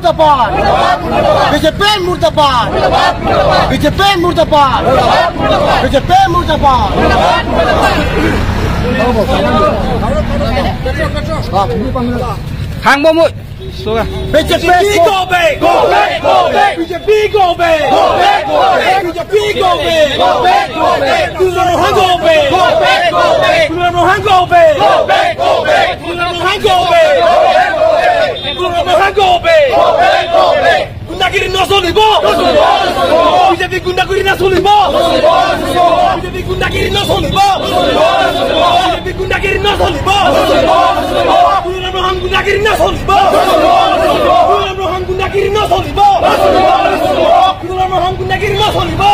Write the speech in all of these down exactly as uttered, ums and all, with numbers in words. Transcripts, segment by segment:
मुर्दाबाद। बीजेपी मुर्दाबाद। बीजेपी मुर्दाबाद। बीजेपी मुर्दाबाद। Hang bom oi. Soga. BJP go back, go back, go back. BJP go back, go back, go back. BJP go back, go back, go back. Tuliram Ronghang go back, go back, go back. Tuliram Ronghang go back, go back, go back. Tuliram Ronghang go back, go back, go back. Tuliram Ronghang go back, go back, go back. Gundagiri no solibo. BJP gundagiri no solibo. BJP gundagiri no solibo. BJP gundagiri no solibo. Tuliram Ronghang gundagiri no solibo. Tuliram Ronghang gundagiri no solibo. Tuliram Ronghang gundagiri no solibo.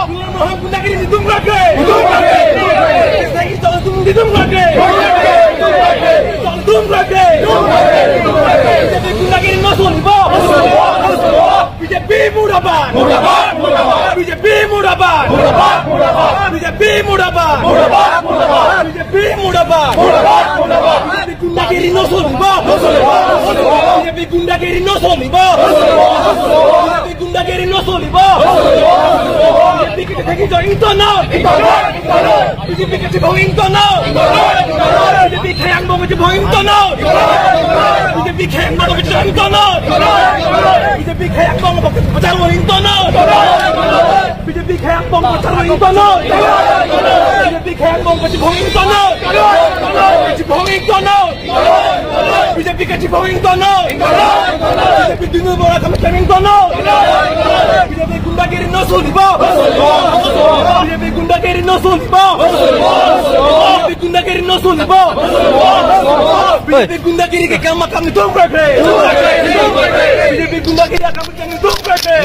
Tuliram Ronghang gundagiri nelitum krak kre. Nelitum krak kre. Nelitum krak kre. Nelitum krak kre. BJP gundagiri no solibo. BJP murdabad. Murdabad, murdabad. BJP murdabad. Murdabad, murdabad. BJP murdabad. Murdabad, murdabad. BJP murdabad. Murdabad, murdabad. BJP gundagiri no solibo. No solibo, no solibo. BJP gundagiri no solibo. No solibo, no solibo. BJP gundagiri no solibo. No solibo, no solibo. BJP kethek kejok ingtonnon. Ingtonnon, ingtonnon. BJP kachebong ingtonnon. Ingtonnon, ingtonnon. BJP khei angbong kachebong ingtonnon. Ingtonnon, ingtonnon. BJP khei angbong kachebong ingtonnon. Ingtonnon, ingtonnon. BJP khei angbong kachebong ingtonnon. Ingtonnon, ingtonnon. BJP khei angbong kachebong ingtonnon. Ingtonnon, ingtonnon. BJP khei angbong kachebong ingtonnon. Ingtonnon, ingtonnon. Kachebong ingtonnon. BJP kachebong ingtonnon. BJP dunu bora kam klemingtonnon. BJP gundagiri no solibo. BJP gundagiri no solibo. BJP gundagiri no solibo. BJP gundagiri ke kam kam nelitum krak kre. BJP gundagiri akam kam nelitum krak kre.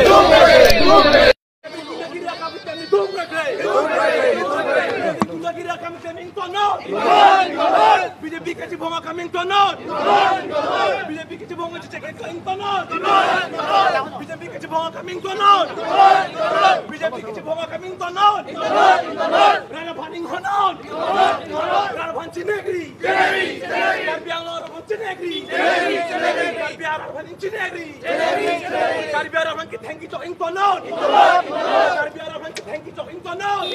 Gundagiri akam klemingtonnon. BJP kachebong akam ingtonnon. BJP kachebong kachechek ingtonnon. BJP kachebong akam ingtonnon. BJP kachebong akam ingtonnon. Rat aphan inghonnon. Rat aphan chinekri. Karbi Anglong rat aphan chinekri. Karbi arat aphan chinekri. Karbi arat aphan kethek kejok ingtonnon. Karbi arat aphan kethek kejok ingtonnon.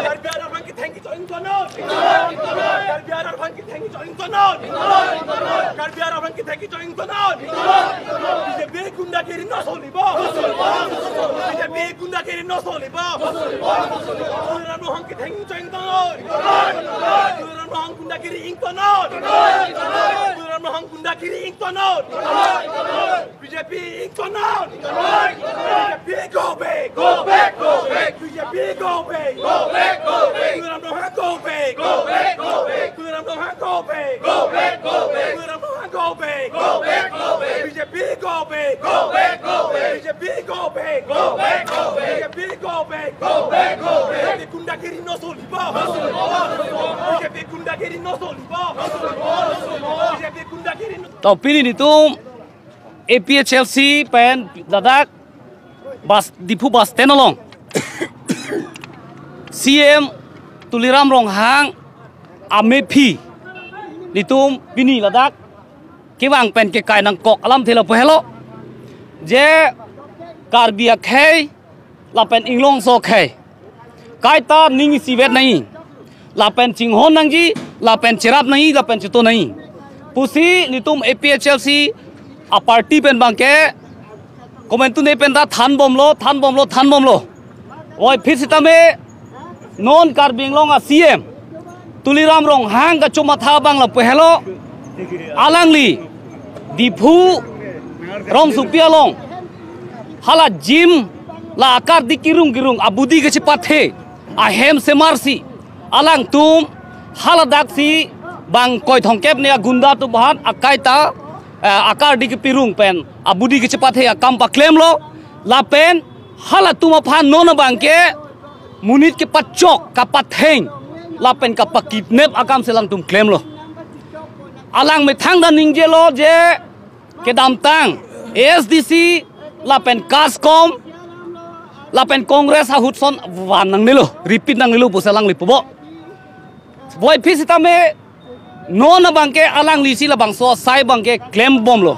Karbi arat aphan kethek kejok ingtonnon. Karbi arat aphan kethek kejok ingtonnon. Karbi arat aphan kethek kejok ingtonnon. BJP gundagiri no solibo. BJP gundagiri no solibo. Tuliram Ronghang kethek kejok ingtonnon. Tuliram Ronghang gundagiri ingtonnon. Tuliram Ronghang gundagiri ingtonnon. BJP ingtonnon. BJP go back. Go back, go back. BJP go back. Go back, go back. Tuliram Ronghang go back. Go back, go back. Tuliram Ronghang go back. Go back, go back. Tuliram Ronghang go back. Go back, go back. BJP go back. Go back, go back. BJP go back. Go back, go back. BJP go back. Go back, go back. BJP gundagiri no solibo. BJP gundagiri no solibo. BJP gundagiri no To pini nelitum A P H L C pen ladak bus, Diphu bus stand along C M Tuliram Ronghang amephi nelitum pini ladak kevang pen kekai nangkok alamthe lapu helo. Je Karbi akhei lapen inglongso akhei kaita ning isivet nangji, lapen chinghon nangji, lapen cherap nangji, lapen cheto nangji pusi nelitum A P H L C a-party pen abangke komantu ne pen ta thanbomlo, thanbomlo, thanbomlo. Oi, phi sitame non Karbi Anglong a-C M Tuliram Ronghang kachomatha abang lapu helo. Alangli Diphu rongsopi along hala gym la akardi kerung kerung abudi kachepathe ahem semarsi alangtum haladaksi bang koi thomkep ne agunda atum aphan akaita, eh, akardi kepirung pen abudi kachepathe akam paklemlo. Lapen halatum aphan non abangke monit kepachok, kapatheng lapen kapakidnap akam si alangtum klemlo. Alang methang ta ningjelo je kedamtang A S D C lapen CASCOM lapen Congress ahut ason van nangnelo, repeat nangnelo pusi alangli pupo. Oi, phi sitame non abangke alanglisi labangso asai abangke klembomlo.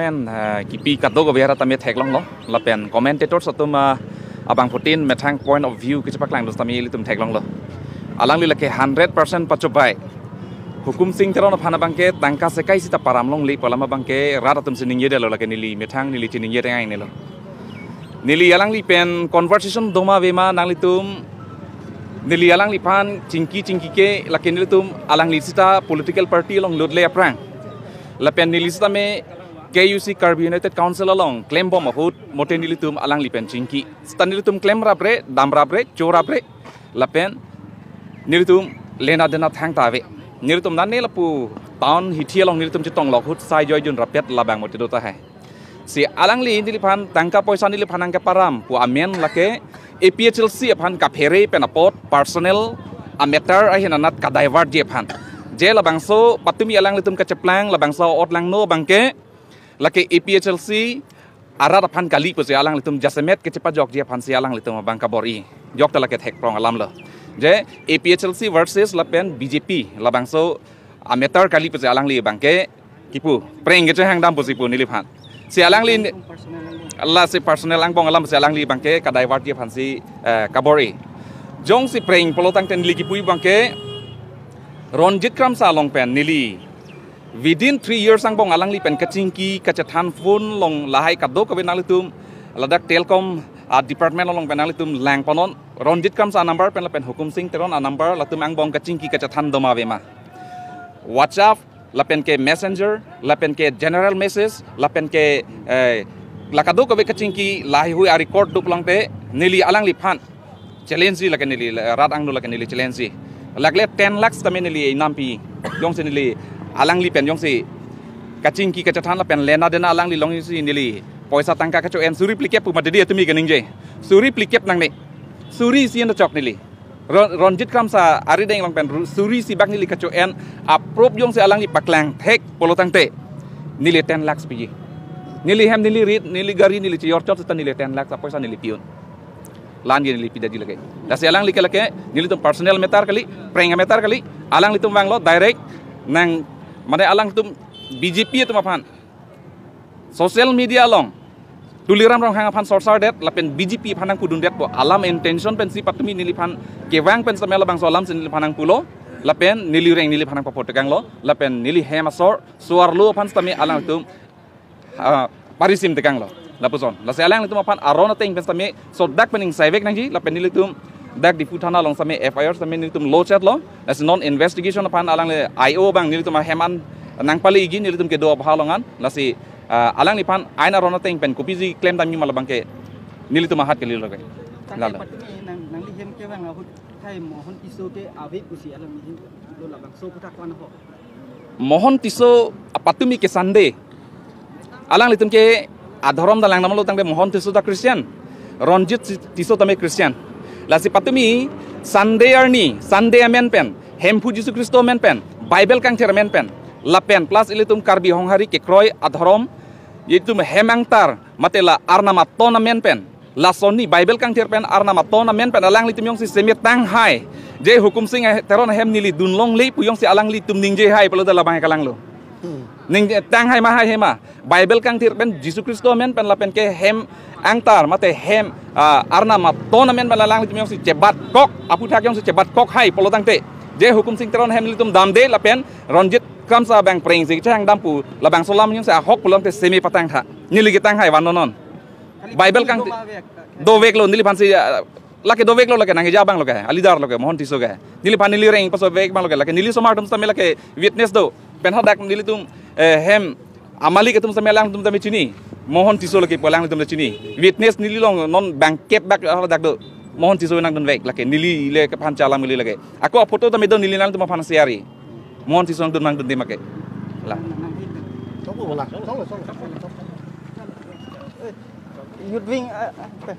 statement, eh, kipi kadokave arat tame theklonglo. Lapen commentators atum, ah, abangphutin methang point of view kechepaklangdun tame ilitum theklonglo. Alangli lake hundred percent pachobai. Hukum Sing Teron aphan abangke tangka sekai sita param longle pu alam abangke rat atum si ningjedetlo, lake neli methang neli chiningje tengang nelo. Neli alangli pen conversation doma avema nanglitum, neli alangliphan chingki chingkike, lake nelitum alangli sita political party along lotle aphrang. Lapen neli sitame K U C Karbi United Council along klembom ahut mote nelitum alangli pen chingki. Sita nelitum klemrapre, damrapre, chorapre. Lapen nelitum lena dena thangta ave. Nelitum nane lapu town hithi along nelitum chetonglok ahut sai joijun rapet labang mote do tahai. Si alangli neliphan tangka poisa neliphan nangkeparam pu amen lake A P H L C aphan kaphere pen apot personal a-matter ahin anat ka-divertji aphan. Je labangso patumi alanglitum kacheplang labangso otlangno abangke lake A P H L C arat aphan kali pusi alanglitum jasemet kechepajokji aphansi alanglitum abang kabor-i. Jokta lake thekprong alamlo. Je A P H L C versus lapen B J P labangso a-matter kali pusi alangli abangke kipu preng kechehangdam pusi pu neliphan. Si alangli ni-, lasi personal angbong alam si alangli abangke ka-divertji aphansi, eh, kabor-i. Jongsi preng pulo tangte neli kipu abangke Ronjit Kramsa along pen neli within three years angbong alangli pen kachingki kachethan phone along lahai kadokave nanglitum ladak telecom a-department along pen nanglitum langponnon. Ronjit Kramsa a-number pen lapen Hukum Sing Teron a-number latum angbong kachingki kachethan doma avema. WhatsApp, lapen ke Messenger, lapen ke general message, lapen ke, eh, la kadokave kachingki lahai hui a-record duk longte neli alangliphan challenge-ji, lake neli rat angno lake neli challenge-ji. Lakle ten lakhs tame neli inampi. Jongsi neli alangli pen jongsi kachingki kachethan lapen lena dena alangli alongsi neli poisa tangka kacho-en suri phlikep pu mati dei atumi kaningje. Suri phlikep nangne. Suri isi enda chok neli. Ron-, Ronjit Kramsa arideng along pen ru-, suri isi bak neli kacho-en a-proof jongsi alangli paklang thek pulo tangte neli ten lakhs piji. Neli hem, neli rit, neli gari, neli chejor chot sita neli ten lakhs apoisa neli pi-un. La-an ke neli pidetji lake. Lasi alangli ke lake nelitum personal matter kali, preng matter kali, alanglitum vanglo direct nang, mane alangtum B J P atum aphan social media along Tuliram Ronghang aphan sorsar det lapen B J P aphan nangpudun detpo alam intention pensi patumi neliphan kevang pen samela bangso alam si neliphan nangpulo lapen neli reng neliphan nangpapotekanglo lapen neli hem asor suarlo aphan sitame alangtum ah, parisim tekanglo. Lapuson. Lasi alanglitum aphan aron ateng pen sitame sodak pen ingsai vek nangji lapen nelitum dak Diphu thana along sitame F I R sitame nelitum lodge etlo. Lasi non investigation aphan alangli I O abang nelitum ahem an nangpale-ikji nelitum kedo apha along an. Lasi ah, alangliphan ain aron ateng pen kopisi klem damji ma labangke nelitum ahat kali lo ke. Tangte Lalo. Patumi nang nangli hem kevang ahut hai Mohon Tisso ke ave pusi alangli hem lo labangso aphuthak ko-an ho. Mohon Tisso apatumi ke Sunday. Alanglitum ke adhorom ta langdamlo tangte Mohon Tisso ta Christian. Ronjit Si- Tisso tame Christian. Lasi patumi Sunday arni, Sunday amen pen, Hemphu Jisu Khristo amen pen, Bible kangthir amen pen, lapen plus ilitum Karbi Honghari kekroi adhorom, itum hem angtar, mate la Arnam aton amen pen, lasonni Bible kangthir pen Arnam aton amen pen alanglitum jongsi seme tanghai. Je Hukum Sing Teron ahem neli dunlongle pu jongsi alanglitum ningjehai pulote labang kalanglo. Ning tanghai ma hai hema. Bible kangthir pen Jisu Khristo amen pen lapen ke hem angtar mate hem ah, Arnam aton amen pen alanglitum jongsi chebatkok, aphuthak jongsi chebatkokhai pulo tangte. Je Hukum Sing Teron ahem nelitum damde lapen Ronjit Kramsa abang prengsi chang dampu labangso alam jongsi ahok pulo tangte seme patangtha. Neli ketanghai vannon non. Bible kang doveklo neliphansi ah, lake doveklo lake nangkeja abang lo ke, a leader lo ke, Mohon Tisso ke. Neliphan neli reng paso vek abang lo ke, lake neli osomar atum sitame lake witness do. Pen hadak nelitum eh, hem amalik atum sitame alangtum tame chini. Mohon Tisso lake pu alangtum ta chini. Witness neli along non bangkep bak hadak do. Mohon Tisso nangdun vek lake neli le kephan chalam neli lake. Ako photo tame do neli nangtum aphan share-i. Mohon Tisso nangdun nangdun di make. La. Youth wing, ah, ah, apa?